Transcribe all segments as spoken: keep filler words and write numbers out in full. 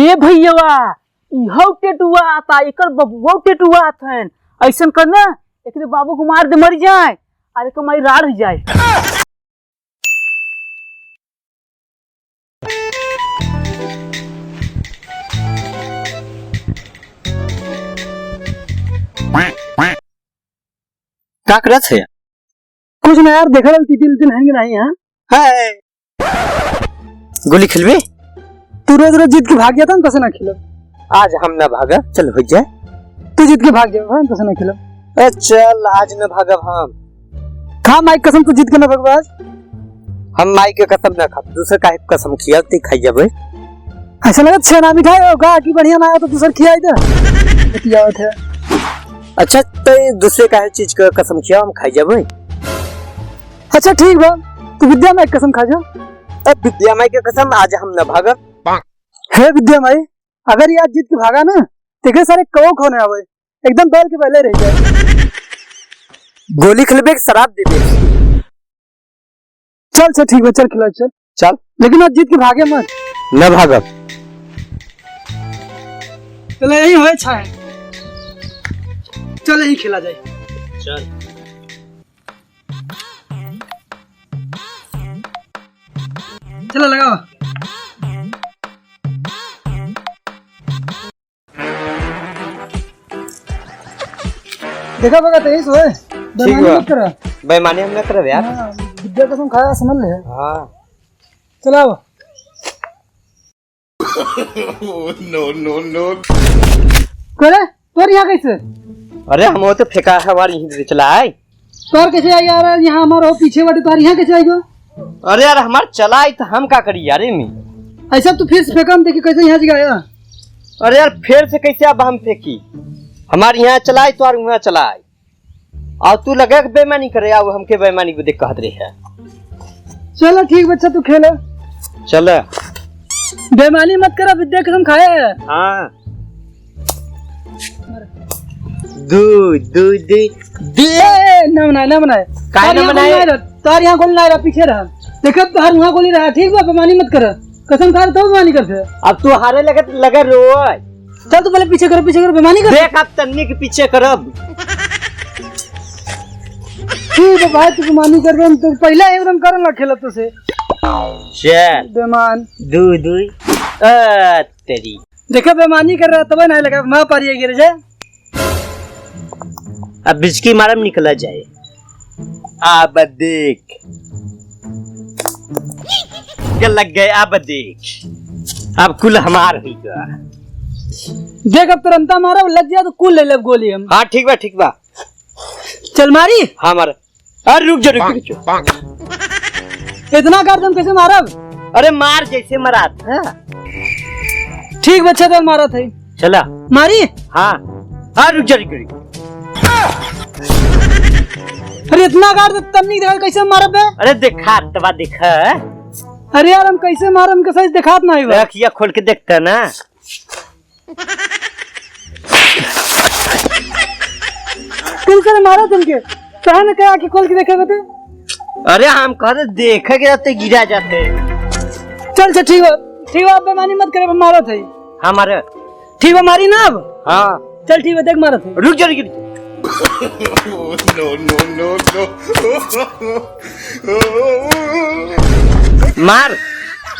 ए भैयावा, इहौ टेटुआ आता, एकर बबुआ टेटुआ आथन। अइसन कर ना, एकरे बाबू को मार दे, मर जाए, अरे कमाई राड़ हो जाए। का करत है? कुछ ना यार, देखा रहल टीटी उटी नहीं कि नहीं, हाँ? है। गोली खेलबे? तू रोज रोज जीत के भाग जाता ना, तसे ना खेलो। आज हम ना भागब, चल हो जाए। तू जीत के भाग जाओ, हाँ, तसे ना खेलो। ए, चल, आज ना भागब हम। खा माई कसम, तू जीत के ना भागबा आज। हम माई के कसम ना खाब, दूसर काहे कसम खियाब, ती खाई जाबे। ऐसा लगा छेना मिठाई होगा कि बढ़िया ना आया तो दूसर खियाई दे। बतियावत है। अच्छा, तो ये दूसरे काहे चीज का कसम खियाब, हम खाई जाबे। अच्छा ठीक बा, तू विद्या माई के कसम खा जा। ए, विद्या माई के कसम, आज हम ना भागब। हे विद्या माई, अगर ये आज जीत के भागा ना, तेके सारे कौ खो ना आवे, एकदम बैल के बैले रह जाए। गोली खेलबे कि शराब देबे? चल, चल, ठीक बा, चल खेला, चल। चल। लेकिन आज जीत के भागे मत। न भागब। चल, यही होए छाए। चल, यही खेला जाए। चल। चलो, लगाओ। देखा बगा, तेईस होए। ठीक बेईमानी बा। मत करा। बेईमानी हम ना करब यार। हाँ, विद्या कसम खाया, समझ ले। हाँ। चलाओ। No, no, no। करे, तोर यहाँ कैसे? अरे, हम वो तो फेंका है, हमार यहीं से चला आए। तोर कैसे आई यार? यहाँ हमार हो पीछे बाटे, तोर यहाँ कैसे आई गो? अरे यार, हमार चला आई तो हम का करी यार एमे? ऐसा तू फिर से फेंका, हम देखी कैसे यहाँ जगह आया। अरे यार, फिर से कैसे अब हम फेंकी? हमार यहाँ चला आई, तोर वहाँ चला आई। और तू लगे के बेईमानी करे, आओ हमके बेईमानी को देख कहत रहे है। चलो ठीक बच्चा, तू खेलो। चल। बेईमानी मत करा, विद्या कसम खाए है। हाँ। दू, दू, दू, दू। ए, ए, ना बनाए, ना बनाए। काहे तार ना यहाँ गोली बनाए? ना रहा, तार यहाँ गोली ना रहा, पीछे रहा। देखा, तार वहाँ गोली रहा, ठीक बा, बेईमानी मत करा। कसम खा रहे, तब बेईमानी करते। अब तू हारे लगे, लगे रोए। चल, तू पहले पीछे करो, पीछे करो, बेईमानी कर। देख, अब तन्नी के पीछे करब। ठीक बा भाई, तू बेईमानी कर रहे, हम तो पहले एक रन करन ना खेलत तो से। चल। बेईमान। दू, दू। आ, तेरी। देखा, बेईमानी कर रहा, तबे ना लगा, माँ पारी गिर जाए। अब बिचकी मारम निकला जाए। अब देख। के लग गए, अब देख। अब कुल हमार हुई गया। देख, अब तुरंता मारा, लग जाए तो कुल ले लेब गोली हम। हाँ, ठीक बा, ठीक बा। चल मारी। हाँ, मार। अरे रुक जा, रुक जा, रुक जा। इतना गाड़ तुम कैसे मारब? अरे मार जैसे मरात है। ठीक बच्चा, तो मारत है। चला। मारी? हाँ। हाँ, रुक जा, रुक जा, रुक जा। अरे इतना गाड़ तो तन्नी देखा कैसे मारब बे? अरे देखा, तबा देखा। अरे यार, हम कैसे मारब, हमके सही देखात ना है बा। अखिया खोल के देखता ना। तुम करे मारा तुमके, कहा न कहा कि खोल के देखे बते। अरे हम कहते देखे के रहते गिरा जाते। चल, चल, ठीक बा, ठीक बा, अब बेईमानी मत करे, अब मारत है। हाँ, मारे। ठीक बा, मारी ना अब। हाँ। चल, ठीक बा, देख मारत है। रुक जा, रुक जा। No, no, no, no। मार।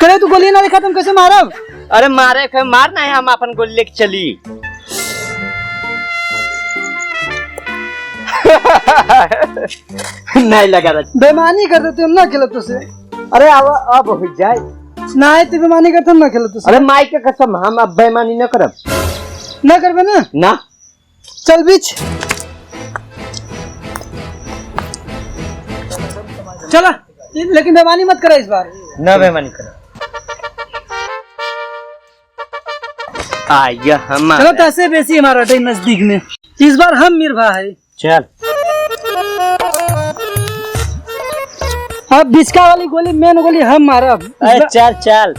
करे तू गोली ना देखा, तुम कैसे मारब? अरे मारे के मार ना है, हम अपन गोली लेके चली। नहीं लगा रहा। बेईमानी कर देते हम ना खेलब तुझसे। अरे अब, अब हो जाए। नहीं, तू बेईमानी करते हम ना खेलब तुझसे। अरे माई के कसम, हम अब बेईमानी ना करब। ना करबे ना? ना। चल बीच। चला, लेकिन बेईमानी मत करा इस बार। ना बेईमानी करा। आ, यह हमारा। चलो, तो ऐसे बेसी हमारा अटे नजदीक में। इस बार हम मिरवा है। चल। अब बिचका वाली गोली, मेन गोली हम मारब। ए, चल, चल।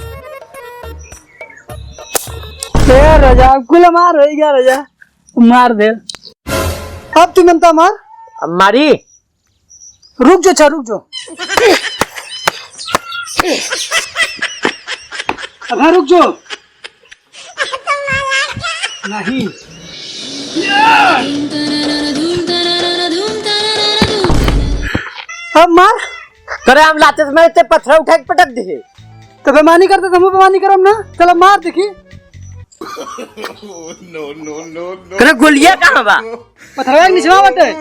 ए, राजा, अब कुल मार हो गया, राजा। मार दे। अब तू मनता मार। अब मारी। रुक जो, अच्छा, रुक जो। अब हाँ, रुक जो। नहीं। अब मार। करे हम लाते समय ते पत्थर उठा के पटक दिहे। तो बेमानी करते तो हमहू बेमानी करम ना। चलो मार देखी। करे गोलिया कहाँ बा? पत्थरवा के निचवा बाटे।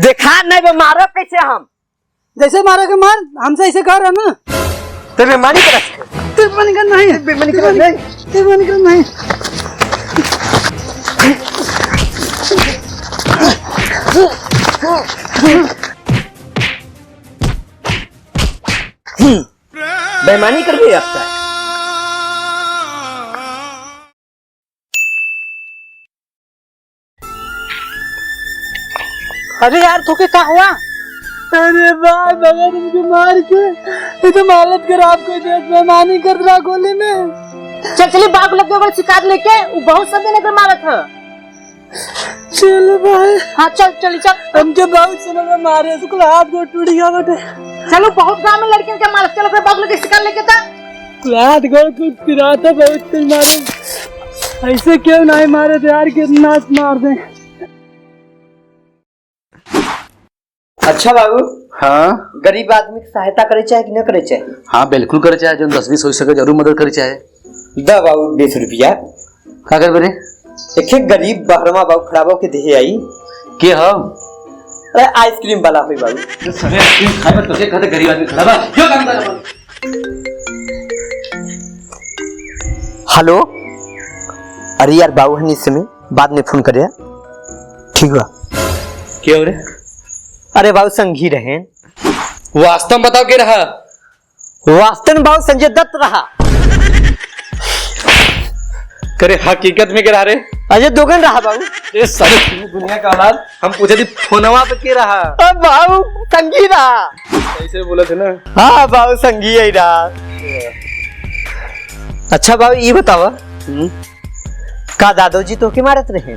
देखा नहीं बे, मारो कैसे हम? जैसे मारे के मार, हमसे ऐसे कह रहे ना। ते बेमानी करत है। ते बेमानी करत नहीं। ते बेमानी करत नहीं। ते बेमानी करत नहीं। बेमानी कर रही है आपका। अरे यार, तोके का हुआ? अरे भाई, बगैर उनके मार के एकदम हालत खराब कर दिया, बेमानी कर रहा गोली में। चल, चली, बाप लग गए, शिकार लेके, वो बहुत सब देने के मारत है। चल भाई। हाँ, चल, चली, चल। हमके बहुत सुनल मारे, सुकल हाथ गोड़ टूट गया बेटे। चलो, बहुत गांव में लड़कियन के मारत, चलो, फिर बाप लगे शिकार लेके था। रात गो कुछ पिराता बहुत कुछ मालूम। ऐसे क्यों नहीं मारे थे यार, कितना मार दे। अच्छा बाबू। हाँ। गरीब आदमी की सहायता करे चाहे कि न करे चाहे? हाँ, बिल्कुल करे चाहे, जो दस बीस हो सके जरूर मदद करे चाहे। द बाबू बीस रुपया। का करबे रे? एक एक गरीब बहरवा बाबू खराबो के देहे आई। के ह? अरे आइसक्रीम वाला होई बाबू। तो सरे आइसक्रीम खाए में तो के कहते गरीब आदमी खराब है। क्यों काम कर? हेलो, अरे यार बाबू हनी से में बाद में फोन करे। ठीक बा। के हो रे? अरे बाबू संगी रहे। वास्तव में बताओ के रहा? वास्तव में बाबू संजय दत्त रहा। करे हकीकत में के रहा रे? अजय दोगन रहा बाबू। ए सारे दुनिया का औलाद, हम पूछे थी फोनवा पे के रहा? अब बाबू संगी रहा। ऐसे बोला थे ना। हाँ बाबू संगी ही रहा। अच्छा बाबू ये बतावा, हम्म? का दादोजी तो के मारत रहे?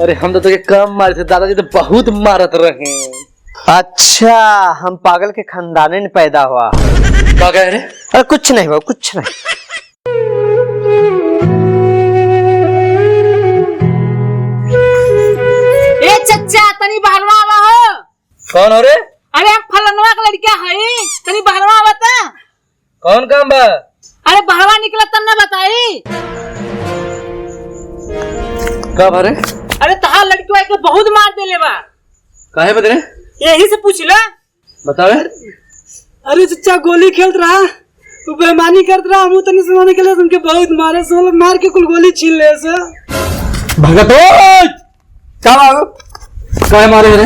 अरे हम तो तोके कम मारे थे, दादाजी तो बहुत मारत रहे। अच्छा, हम पागल के खानदाने में पैदा हुआ। का कहे रे? अरे कुछ नहीं बाबू, कुछ नहीं। ए चच्चा, तनी बहरवा आवा हो। कौन हो रे? अरे हम फलनवा के लड़का हई, तनी बहरवा आवा त। कौन काम बा? अरे बहरवा निकला तब ना बताई। का भरे? अरे तहार लड़किया के बहुत मार देले बा। काहे बदे रे? यही से पूछ ले। बतावे। अरे चच्चा गोली खेलत रहा, तू बेईमानी करत रहा, हमू तनी से माने के लिए तुमके बहुत मारे, सो मार के कुल गोली छीन ले से। भगत ओए! का बाबू? काहे मारे रे?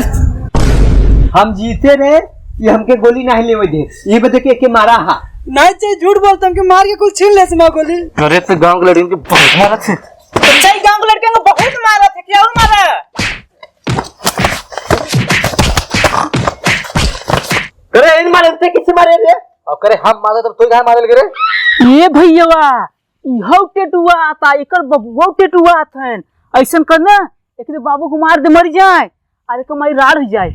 हम जीते रहे, ये हमके गोली नहीं लेवे दे। ये बदे के, के मारा हा? नहीं चाहिए, झूठ बोलते, हमके मार के कुल छीन ले से मार गोली। अरे तो गांव के लड़कियन के बहुत मारत है। सही गांव के लड़कियन को बहुत मारत है, क्या और मारा? करे इन मारे ते किसे मारे रे? और करे हम मारे तब तू काहे मारे लगे रे? ये भैया, इहो टेटुआ आता, एकर बबुओ टेटुआ आथन। ऐसन कर ना, एकरे बाबू को मार दे, मर जाए, अरे कमाई राड़ हो जाए।